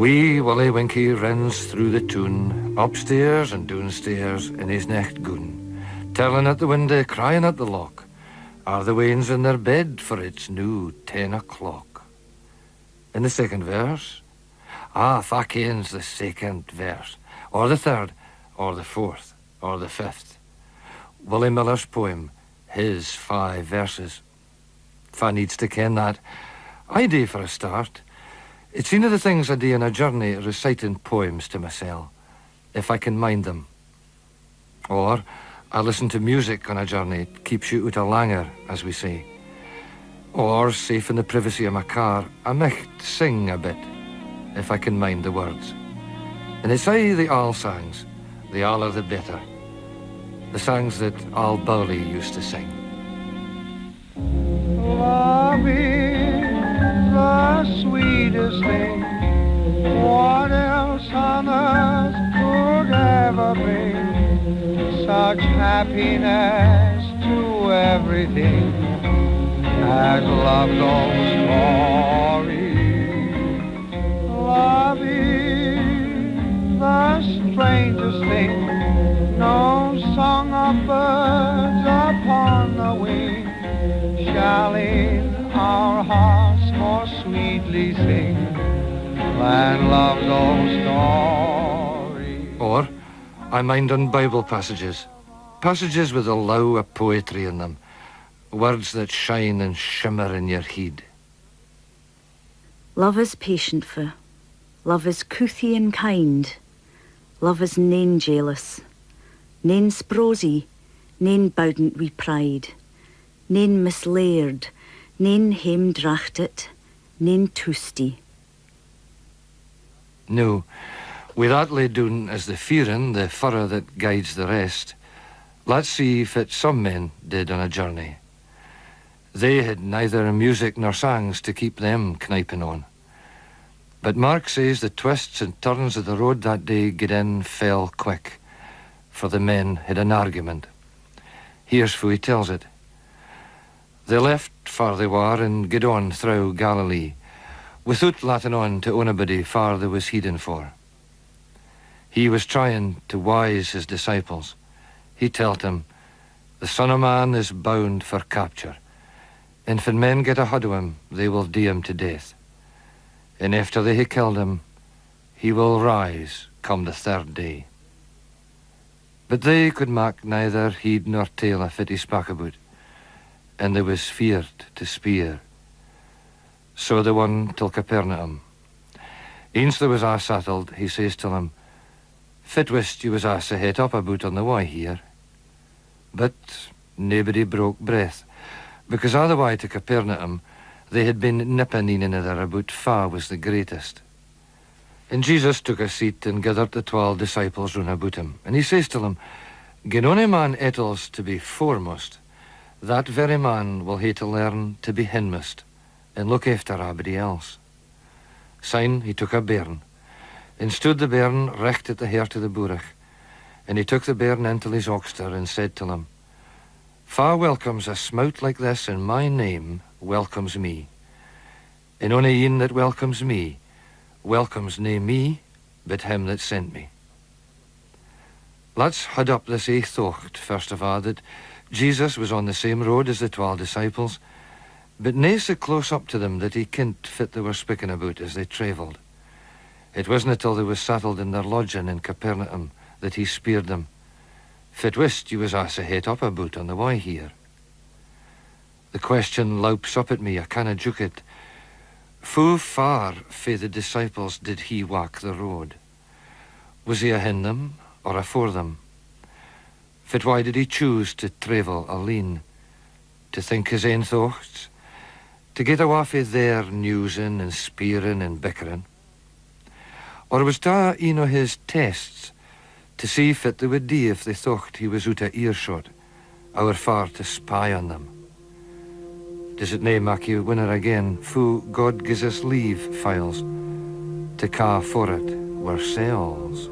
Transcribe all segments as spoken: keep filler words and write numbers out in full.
Wee Willie Winkie rins through the toon, upstairs and doonstairs in his nicht goon, telling at the windae, crying at the lock, are the weans in their bed, for it's noo ten o'clock. In the second verse, ah, fa kens the second verse, or the third, or the fourth, or the fifth? Willie Miller's poem, his five verses. Fa needs to ken that? I do, for a start. It's ane o the things I do on a journey, reciting poems to mysel, if I can mind them. Or I listen to music on a journey, it keeps you oot o langer, as we say. Or, safe in the privacy o my car, I micht sing a bit, if I can mind the words. And it's aye the auld sangs, the aulder the better. The sangs that Al Bowlly used to sing. Love is the sweetest thing, what else on earth could ever bring such happiness to everything as love's old story? Love is the strangest thing, no song of birds upon the wing shall in our hearts more sweetly sing than love's old story. Or I mind on Bible passages, passages with a lowe o poetry in them, words that shine and shimmer in your heid. Love is patient fu, love is couthie and kind, love is nane jealous, nane sprosie, nane bowdent wi pride, nane mislaird, nane hame-drachtit, nane toostie. Noo, wi that laid doon as the fearin, the furra that guides the rest, let's see fit some men did on a journey. They had neither music nor sangs to keep them kniping on. But Mark says the twists and turns o the road that day gaed in fell quick, for the men had an argument. Here's foo he tells it. They left far they were and gaed on through Galilee, withoot latting on to onybody far they was heiding for. He was trying to wise his disciples. He telt them, "The Son o Man is bound for capture, and fan men get a haud o him, they will dee him to death. And efter they hae killed him, he will rise come the third day." But they could mak neither heed nor tail o fit he spak aboot, and they was feart to speir. So they won till Capernaum. Eence they was a' sattled, he says till them, "Fit wist ye was a' sae het up aboot on the wey here?" But naebody broke breath, because a' the wey to Capernaum they had been nipping een anither aboot fa was the greatest. And Jesus took a seat and gathered the twelve disciples roon aboot him, and he says till them, "Gin ony man ettles to be foremost, that very man will hae to learn to be hinmost, and look efter aabody else." Syne he took a bairn, and stood the bairn recht at the heart o the boorach, and he took the bairn intil his oxter, and said till him, "Fa welcomes a smout like this in my name welcomes me, and ony een that welcomes me welcomes nae me, but him that sent me." Let's haud up this ae thocht, first of a', that Jesus was on the same road as the twelve disciples, but nae sae close up to them that he kent fit they were speaking aboot as they travelled. It wasna till they was sattled in their lodging in Capernaum that he speired them, "Fit wist ye was a' sae het up aboot on the wey here?" The question loups up at me, I canna jook it. Foo far fae the disciples did he walk the road? Was he ahin them or afore them? Fit wey did he choose to travel aleen? To think his ain thochts? To get awa fae their newsin and speirin and bickering? Or was it ane o his tests to see fit they would dee if they thocht he was oot o earshot, ower far to spy on them? Does it nae mak ye winner again foo God gies us leave, files, to ca forrit wirsels?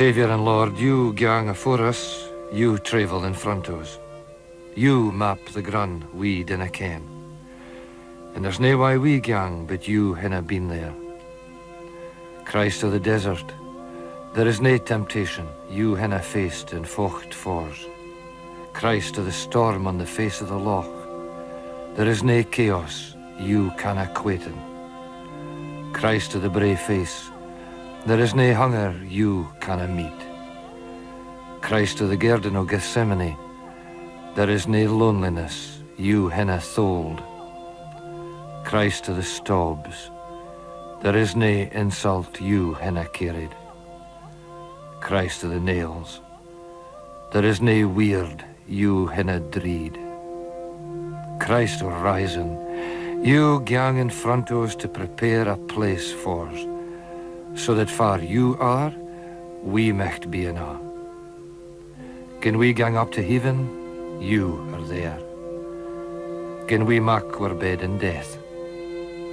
Saviour and Lord, you gang afore us, you travel in front o's. You map the grun we dinna ken. And there's nae why we gang, but you hinna been there. Christ o the desert, there is nae temptation you hinna faced and focht for's. Christ o the storm on the face o the loch, there is nae chaos you canna quaiten. Christ o the brae face, there is nae hunger you canna meet. Christ o the Garden o Gethsemane, there is nae loneliness you hinna tholed. Christ o the stobs, there is nae insult you hinna carried. Christ o the nails, there is nae weird you hinna dreed. Christ o risin, you gang in front o's to prepare a place for's, so that far you are, we micht be an aa. Gin we gang up to heaven, you are there. Gin we mak wir bed in death,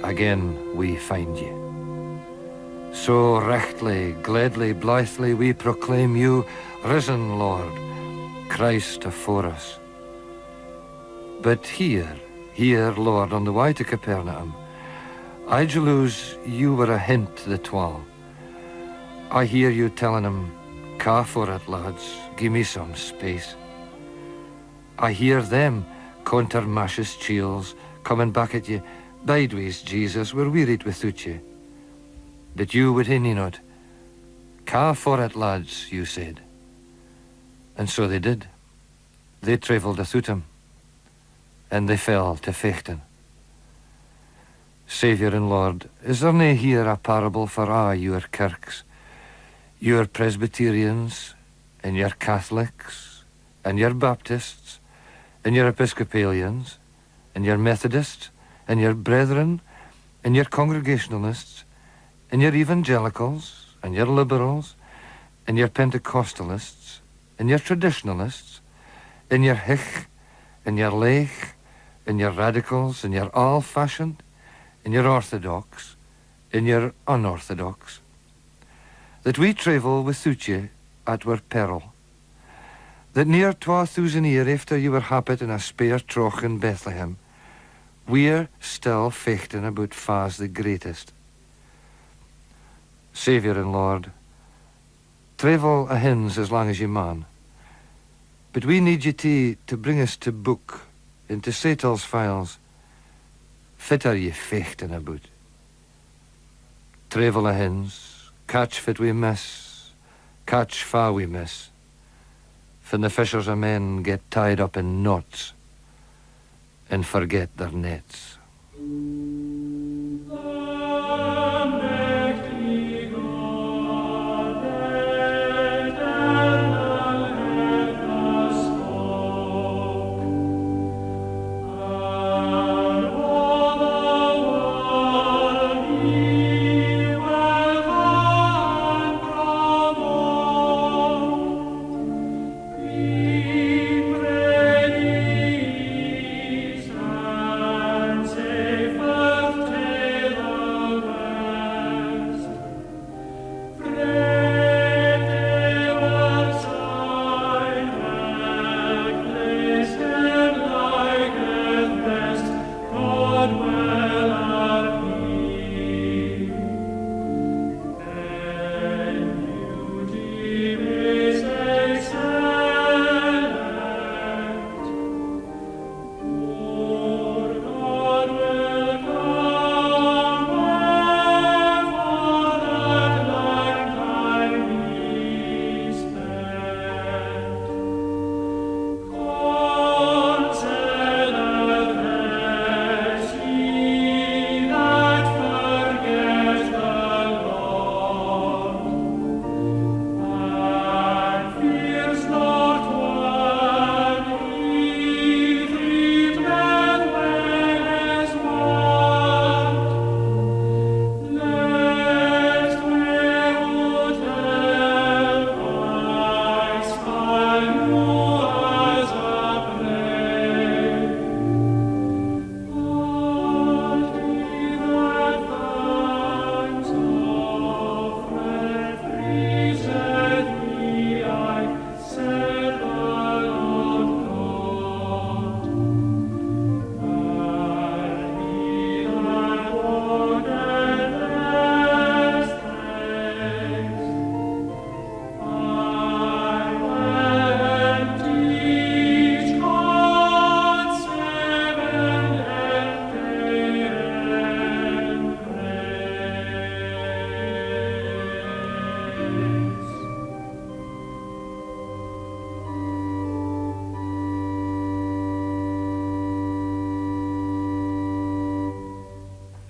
again we find ye. So rechtly, gledly, blithely we proclaim you risen, Lord, Christ afore us. But here, here, Lord, on the way to Capernaum, I jalouse you were ahint the twal. I hear you telling them, "Ca for it, lads, gie me some space." I hear them, contermashious chiels, coming back at you, "Bide wi's, Jesus, we're wearied withoot you." But you would hae neen o't. "Ca for it, lads," you said. And so they did. They travelled athoot him, and they fell to fechtin. Saviour and Lord, is there nae here a parable for aa your kirks, your Presbyterians, and your Catholics, and your Baptists, and your Episcopalians, and your Methodists, and your Brethren, and your Congregationalists, and your Evangelicals, and your Liberals, and your Pentecostalists, and your Traditionalists, and your Hich, and your Laich, and your Radicals, and your Aul-fashioned, and your Orthodox, and your Unorthodox, that we travel withoot you at wir peril, that near twa thoosand year efter you were happit in a spare troch in Bethlehem, we're still fechtin aboot fa's the greatest. Saviour and Lord, travel ahin's as lang as ye maun, but we need ye tee to bring us to book and to say till's files, fit are ye fechtin aboot? Travel ahin's, catch fit we miss, catch fa we miss, fin the fishers o men get tied up in knots and forget their nets.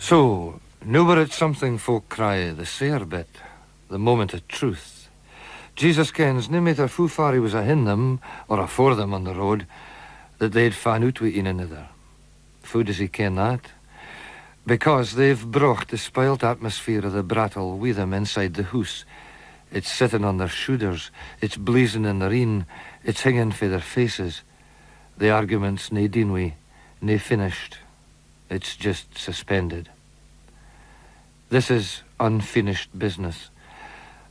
So, noo we're at something folk cry the sair bit, the moment of truth. Jesus kens, nae matter foo far he wis ahint them, or afore them on the road, that they'd fa'en oot wi een anither. Foo does he ken that? Because they've brocht the spoilt atmosphere o the brattle wi them inside the hoose. It's sittin on their shoothers, it's bleezin in their een, it's hingin fae their faces. The argument's nae deen wi, nae finished. It's just suspended. This is unfinished business.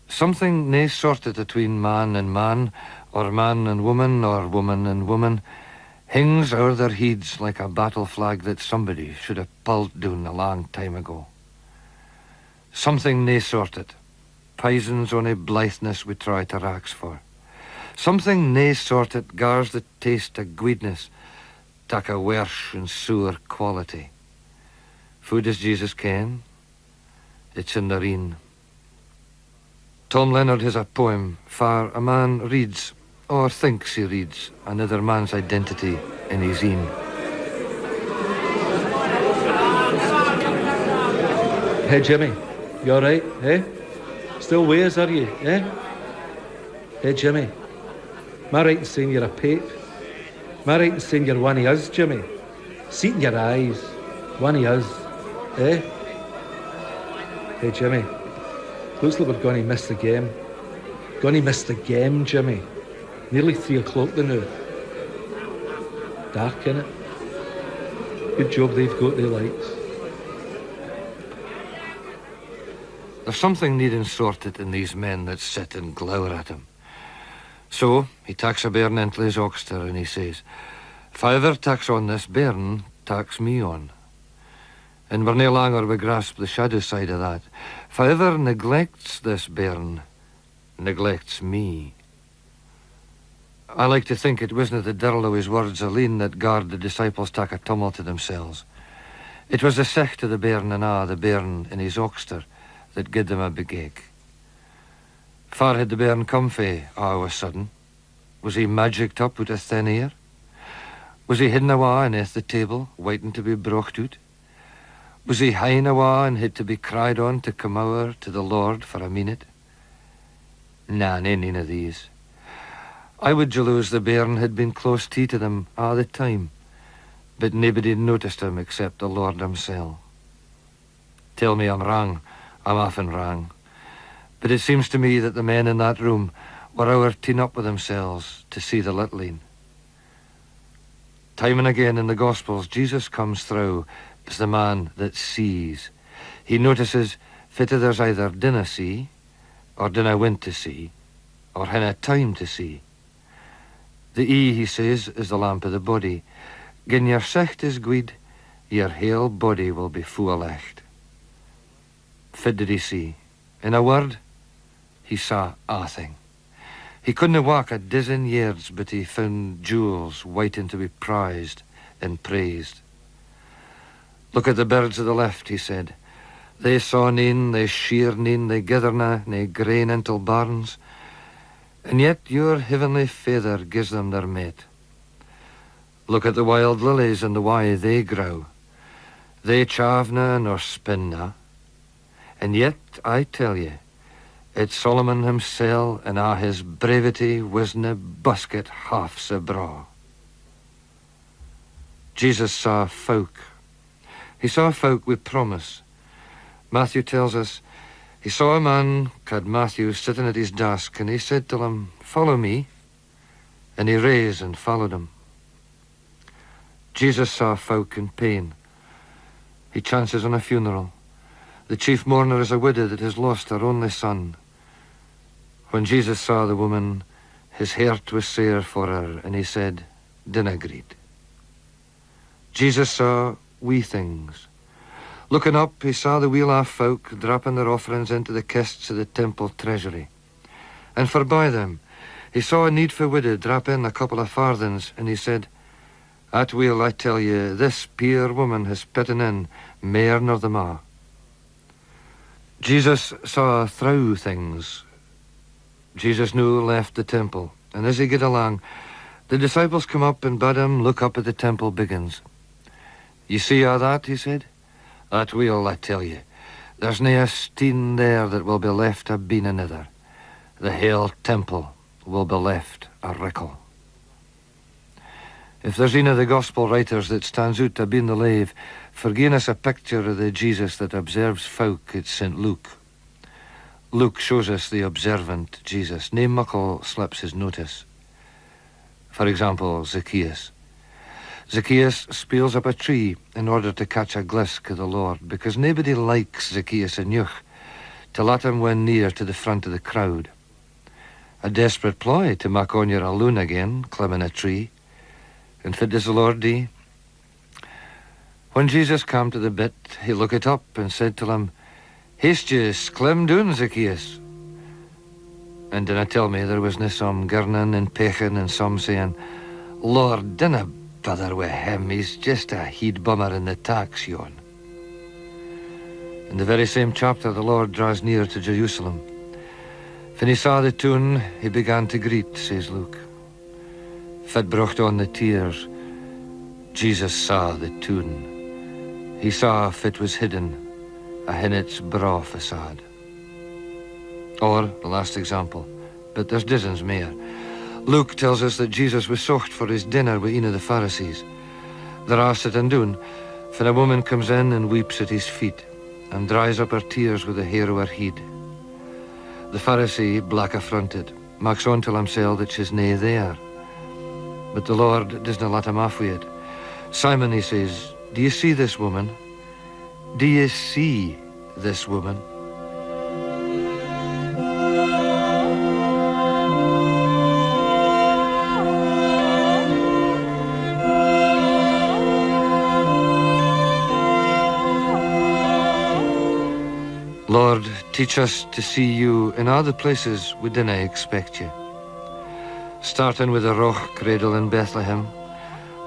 Something nae sorted atween man and man, or man and woman, or woman and woman, hings ower their heids like a battle flag that somebody should hae pulled doon a lang time ago. Something nae sorted pisons ony blitheness we try to rax for. Something nae sorted gars the taste o gweedness tak a wersh and soor quality. Foo does Jesus ken? It's in their een. Tom Leonard has a poem far a man reads, or thinks he reads, anither man's identity in his een. Hey, Jimmy, you alright, eh? Still wi us, are you, eh? Hey, Jimmy, am I right in saying you're a pape? Am I right in saying you're one of us, Jimmy? See it in your eyes. One of us. Eh? Hey, Jimmy. Looks like we're gonna miss the game. Gonna miss the game, Jimmy. Nearly three o'clock the noo. Dark, innit? Good job they've got the lights. There's something needing sorted in these men that sit and glower at him. So, he taks a bairn intil his oxter and he says, "Faever taks on this bairn taks me on." And we're nae lang or we grasp the shadow side o that. "Faever neglects this bairn neglects me." I like to think it wisna the dirl o his words aleen that garred the disciples tak a tummle to themsels. It wis the sicht o the bairn and a the bairn in his oxter that gied them a big ache. Far had the bairn come fae, aa o a sudden? Wis he magicked up oot o thin air? Wis he hidden awa aneath the table, waitin to be brocht oot? Wis he hine awa and had to be cried on to come ower to the Lord for a meenit? Na, nae neen o these. I wid jalouse the bairn had been close tee to them aa the time, but naebody noticed him except the Lord himsel. Tell me I'm wrang, I'm aften wrang, but it seems to me that the men in that room were ower teen up wi themsels to see the little een. Time and again in the Gospels, Jesus comes through as the man that sees. He notices fit ithers either dinna see, or dinna want to see, or hinna time to see. The ee, he says, is the lamp o the body. Gin your sicht is gweed, your hale body will be fu o licht. Fit did he see? In a word, he saw aathing. He couldna walk a dozen yards but he found jewels waiting to be prized and praised. Look at the birds o the lift, he said. They saw neen, they shear neen, they gather na nae grain intil barns, and yet your heavenly Faither gies them their mate. Look at the wild lilies and the wey they grow. They chave na nor spin na. And yet, I tell ye, it's Solomon himsel in aa his braivity wisna buskit half sae braw. Jesus saw folk. He saw folk wi promise. Matthew tells us, he saw a man ca'd Matthew sitting at his dask, and he said till him, "Follow me." And he rase and followed him. Jesus saw folk in pain. He chances on a funeral. The chief mourner is a widow that has lost her only son. When Jesus saw the woman, his heart was sair for her, and he said, "Dinna greet." Jesus saw wee things. Looking up, he saw the weel-aff folk drapping their offerings into the kists o the temple treasury. And forby them, he saw a needfu widow drap in a couple o farthings, and he said, "At weel, I tell ye, this peer woman has pitten in mair nor them aa." Jesus saw throwe things. Jesus noo left the temple, and as he gaed alang, the disciples came up and bade him look up at the temple biggins. "Ye see aa that?" he said. At weel, I tell ye, there's nae a steen there that will be left abeen anither. The hale temple will be left a rickle. If there's een o the Gospel writers that stands oot abeen the lave for giein us a picture o the Jesus that observes folk, it's Saint Luke. Luke shows us the observant Jesus. Nae muckle slips his notice. For example, Zacchaeus. Zacchaeus speels up a tree in order to catch a glisk o the Lord, because naebody likes Zacchaeus eneuch to lat him win near to the front o the crowd. A desperate ploy to mak on you're a loon again, climmin a tree. And fit does the Lord dee? When Jesus cam to the bit, he lookit up and said till him, "Haste ye, clim doon, Zacchaeus." And dinna tell me there wasna some girnin and pechin and some saying, "Lord, dinna bother wi him, he's just a heid bummer in the tax, yon." In the very same chapter, the Lord draws near to Jerusalem. Fin he saw the toon, he began to greet, says Luke. Fit brocht on the tears? Jesus saw the toon. He saw fit was hidden ahin its braw facade. Or, the last example, but there's dozens mair. Luke tells us that Jesus was socht for his dinner wi een o the Pharisees. They're a' sittin doon, fin a woman comes in and weeps at his feet, and dries up her tears wi the hair o her heid. The Pharisee, black affronted, maks on till himsel that she's nae there. But the Lord doesna let him off wi it. "Simon," he says, "do you see this woman? Do you see this woman?" Lord, teach us to see you in a' the places we dinna expect you. Starting with the roch cradle in Bethlehem,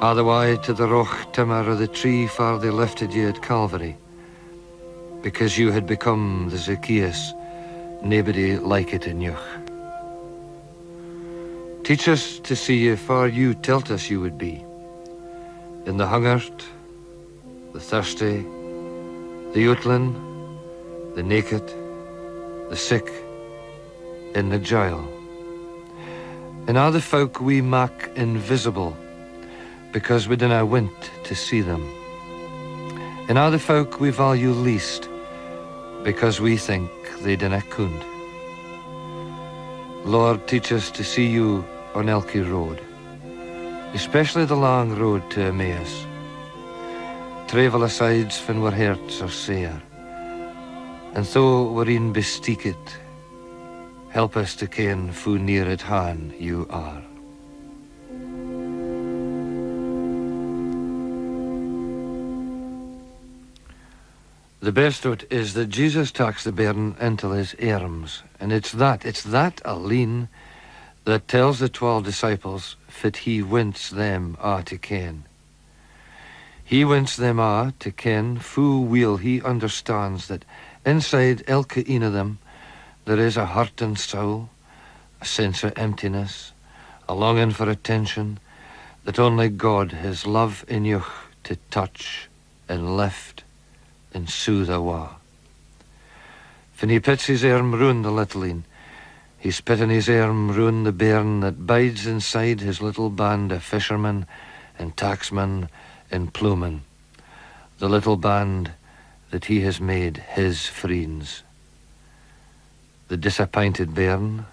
a' the way to the roch timmer o the tree far they lifted you at Calvary, because you had become the Zacchaeus naebody liked eneuch. Teach us to see you far you telt us you would be, in the hungert, the thirsty, the ootlin, the naked, the sick, in the jail. In a' the folk we mak invisible because we dinna want to see them. In a' the folk we value least because we think they dinna coont. Lord, teach us to see you on ilky road, especially the lang road to Emmaus. Traivel asides fin wir herts are sair, and though wir een be steekit, help us to ken foo near at han you are. The best o't is that Jesus taks the bairn intil his airms, and it's that, it's that aleen that tells the twelve disciples fit he wints them a' to ken. He wints them a' to ken foo weel he understands that inside ilka een o them there is a hurtin soul, a sense o emptiness, a longin for attention that only God has love eneuch to touch and lift and soothe awa. Fin he pits his airm roon the little een, he's pittin his airm roon the bairn that bides inside his little band o fishermen and tacksmen and ploughman, the little band that he has made his freends. The disappinted bairn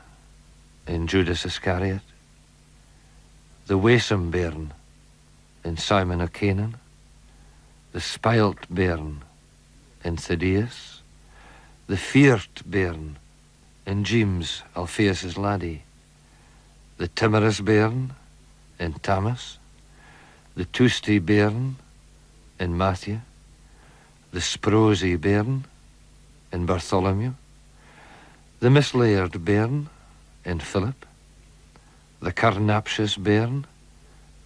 in Judas Iscariot, the waesome bairn in Simon o Canaan, the spilt bairn in Thaddeus, the feart bairn in Jeames, Alphaeus' laddie, the timorous bairn in Thomas, the toosty bairn in Matthew, the sprosie bairn in Bartholomew, the mislaired bairn in Philip, the carnaptious bairn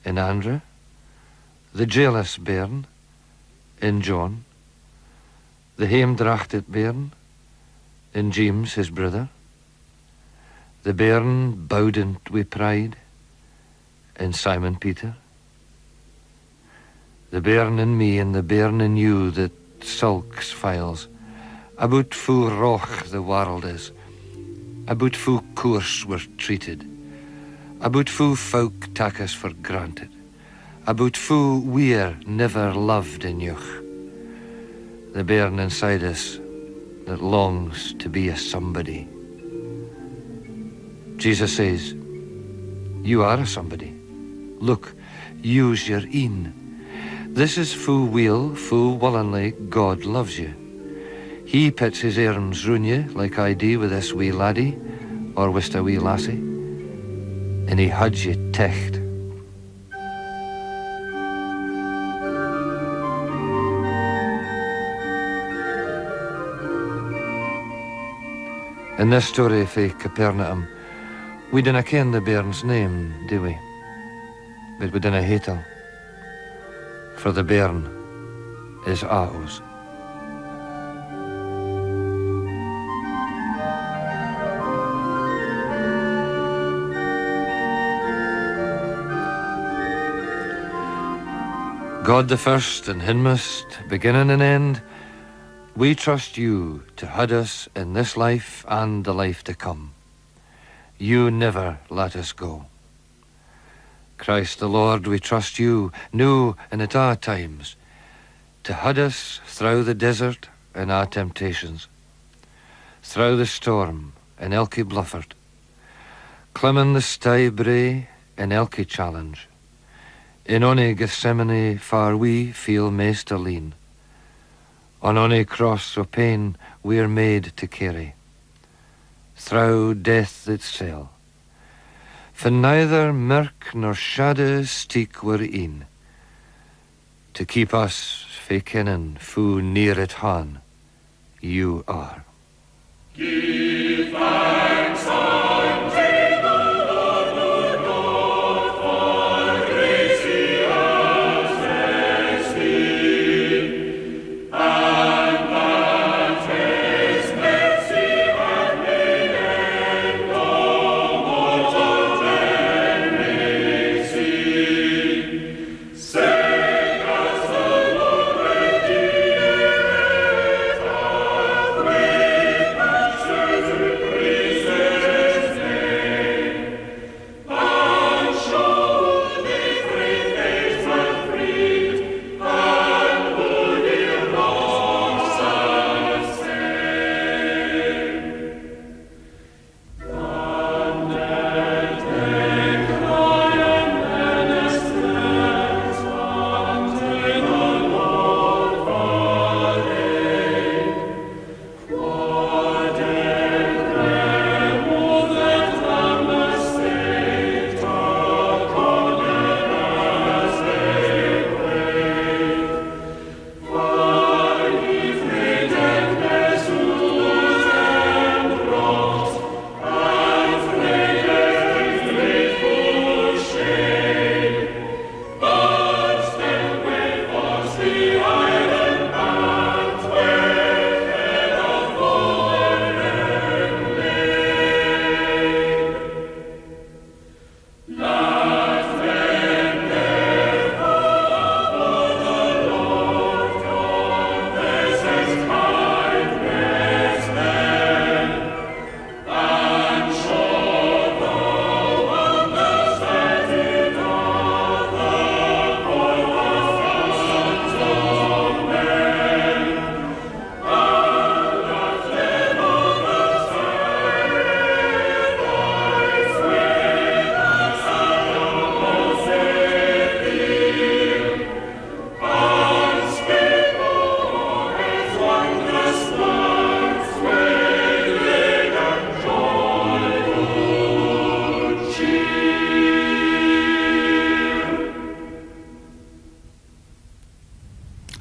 in Andrew, the jealous bairn in John, the hame-drachtit bairn in Jeames his brither, the bairn bowdent wi pride in Simon Peter, the bairn in me and the bairn in you that sulks files, aboot foo roch the warld is, aboot foo coorse we're treated, aboot foo fowk tak us for granted, aboot foo we're niver loved eneuch. The bairn inside us that longs to be a somebody. Jesus says, "You are a somebody. Look, use your een." This is foo weel, foo willinly God loves you. He pits his airms roon you like I dee wi this wee laddie, or wis a wee lassie, and he hugs you ticht. In this story fae Capernaum, we dinna ken the bairn's name, do we? But we dinna hae till, for the bairn is a'o's. God the first and hinmost, beginning and end, we trust you to hid us in this life and the life to come. You never let us go. Christ the Lord, we trust you, noo and at aa times, to hid us through the desert and aa temptations, through the storm and ilky bluffert, climmin the stey brae and ilky challenge, in ony Gethsemane far we feel maist aleen, on ony cross o pain we're made to carry, through death itsel, fin neither mirk nor shadda steek wir een, to keep us fae kennin foo near at han you are.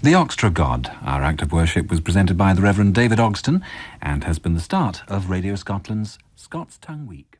The Oxtra God, our act of worship, was presented by the Reverend David Ogston and has been the start of Radio Scotland's Scots Tongue Week.